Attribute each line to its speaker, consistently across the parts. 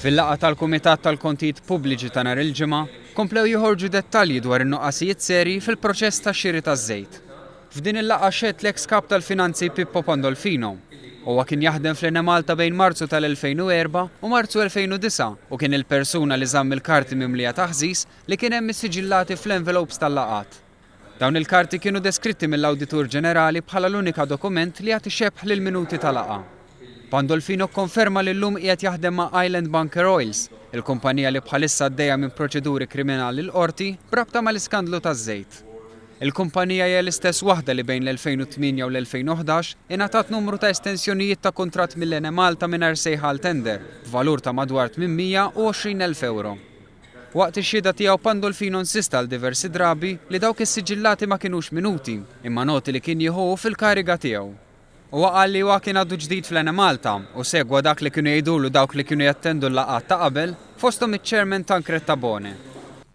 Speaker 1: Fil-laqgħa tal-Kumitat tal-Kontijiet Pubbliċi ta' nhar il-Ġimgħa, komplew joħorġu dettalji dwar in-nuqqasijiet serji fil-proċess tax-xiri taż-żejt. F'din il-laqgħa xehed l-eks Kap tal-Finanzi Pippo Pandolfino. Huwa kien jaħdem fl-Enemalta bejn Marzu tal-2004 u Marzu 2009 u kien il-persuna li żamm il-karti mimlija taħżiż li kien hemm issiġillati fl-envelopes tal-laqgħat. Dawn il-karti kienu deskritti mill-Awditur Ġenerali bħala l-unika dokument li jagħti xebh lill-minuti ta' laqgħa. Pandolfino kkonferma li llum qiegħed jaħdem ma' Island Bunker Oils, il-kumpanija li bħalissa għaddejja minn proċeduri kriminali l-Qorti b'rabta mal-iskandlu taż-żejt. Il-kumpanija hija l-istess waħda li bejn l-2008 u l-2011 ingħatat numru ta' estensjonijiet ta' kuntratt mill-Enemalta mingħajr sejħa għal tender, b'valur ta' madwar 820,000 ewro. Waqt ix-xhieda tiegħu Pandolfino insista għal diversi drabi li dawk is-siġillati ma kinux minuti, imma noti li kien jieħu hu fil-kariga tiegħu. Huwa qal li huwa kien għadu ġdid fl-Enemalta u segwa dak li kienu jgħidulu dawk li kienu jattendu l-laqgħat ta' qabel, fosthom iċ-Chairman Tancred Tabone.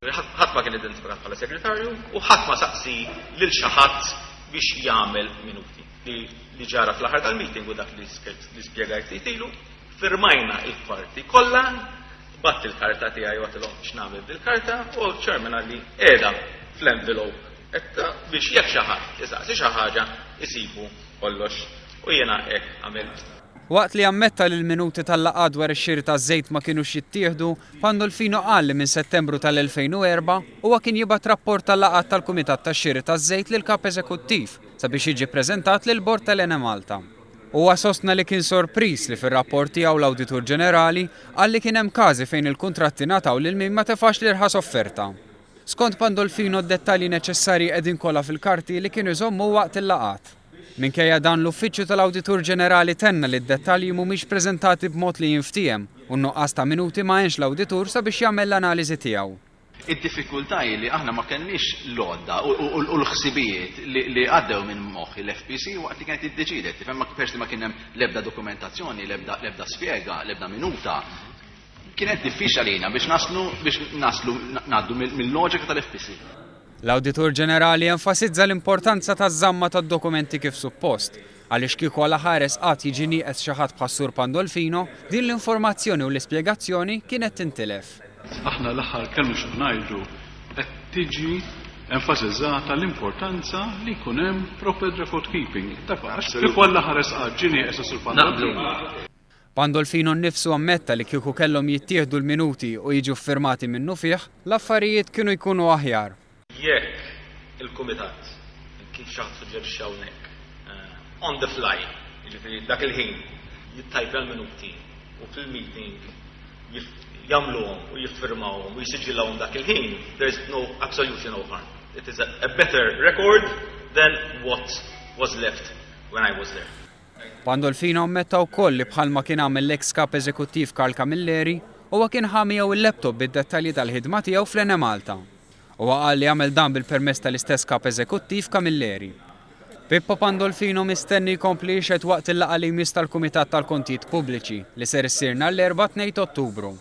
Speaker 2: Ħadd ma kien identifikat bħala segretarju u ħadd ma saqsi lil xi ħadd biex jagħmel minuti. Li ġara fl-aħħar tal-meeting u dak li spjegajt ftit ilu, firmajna l-parti kollha Bgħatt il-karta tiegħi u għedtilhom x'nagħmel bil-karta u ċ-chairman qalli qiegħda fl-envelope biex jekk xi ħadd isaqsi xi ħaġa jsibu kollox u jiena hekk għamilt.
Speaker 1: Waqt li ammetta li l-minuti tal-laqgħat dwar ix-xiri taż-żejt ma kinux jittieħdu, Pandolfino qal li minn Settembru tal-2004 huwa kien jibgħat rapport tal-laqgħat tal-Kumitat tax-Xiri taż-Żejt lill-Kap Eżekuttiv sabiex jiġi ppreżentat lill-Bord tal-Enemalta. Huwa sostna li kien sorpriż li fir-rapport tiegħu l-Awditur Ġenerali qal li kien hemm każi fejn il-kuntratti ngħataw lil min ma tefax l-irħas offerta. Skont Pandolfino d-dettalji neċessarji qegħdin kollha fil-karti li kienu jżommu waqt il-laqgħat. Minkejja dan l-Uffiċċju tal-Awditur Ġenerali tenna li d-dettalji mhumiex preżentati b'mod li jinftiehem u n-nuqqas ta' minuti ma għenx l-Awditur sabiex jagħmel l-analiżi tiegħu.
Speaker 2: Id-diffikultà hi li aħna ma kellniex l-għodda u l-ħsibijiet li għaddew minn moħħ il-FPC waqt li kienet iddeċidet. Tifhem, peress li ma kien hemm l-ebda dokumentazzjoni, l-ebda spjega, l-ebda minuta, kienet diffiċli għalina biex naslu biex naslu ngħaddu mill-loġika tal-FPC.
Speaker 1: L-Awditur Ġenerali enfasizza l-importanza taż-żamma tad-dokumenti kif suppost, għaliex kieku għala ħares qatt jiġi nieqes xi ħadd bħas-Sur Pandolfino, din l-informazzjoni u l-ispjegazzjoni kienet tintilef.
Speaker 3: Aħna l-aħħar kelma xi ngħidu qed tiġi enfasizzata l-importanza li jkun hemm proper record keeping. Dak għax kieku għala ħares qatt ġie nieqes is-Sur Pandolfino.
Speaker 1: Pandolfino nnifsu ammetta li kieku kellhom jittieħdu l-minuti u jiġu ffirmati minnufih, l-affarijiet kienu jkunu aħjar.
Speaker 2: Jekk il-kumitat, kif xi ħadd suġġerixxa hawnhekk, on the fly, jiġifieri dak il-ħin, jittajpja l-minuti u fil-meeting jagħmluhom u jiffirmawhom u jissiġillawhom dak il-ħin, there is no, absolutely no harm. It is a better record than what was left when I was there.
Speaker 1: Pandolfino ammetta wkoll li bħalma kien għamel l-eks Kap Eżekuttiv Karl Camilleri, huwa kien ħa miegħu il-laptop bid-dettalji tal-ħidma tiegħu fl-Enemalta. Huwa qal li għamel dan bil-permess tal-istess Kap Eżekuttiv Camilleri. Pippo Pandolfino mistenni jkompli jixhed waqt il-laqgħa li jmiss tal-Kumitat tal-Kontijiet Pubbliċi li ser issir nhar l-Erbgħa 2 t'Ottubru.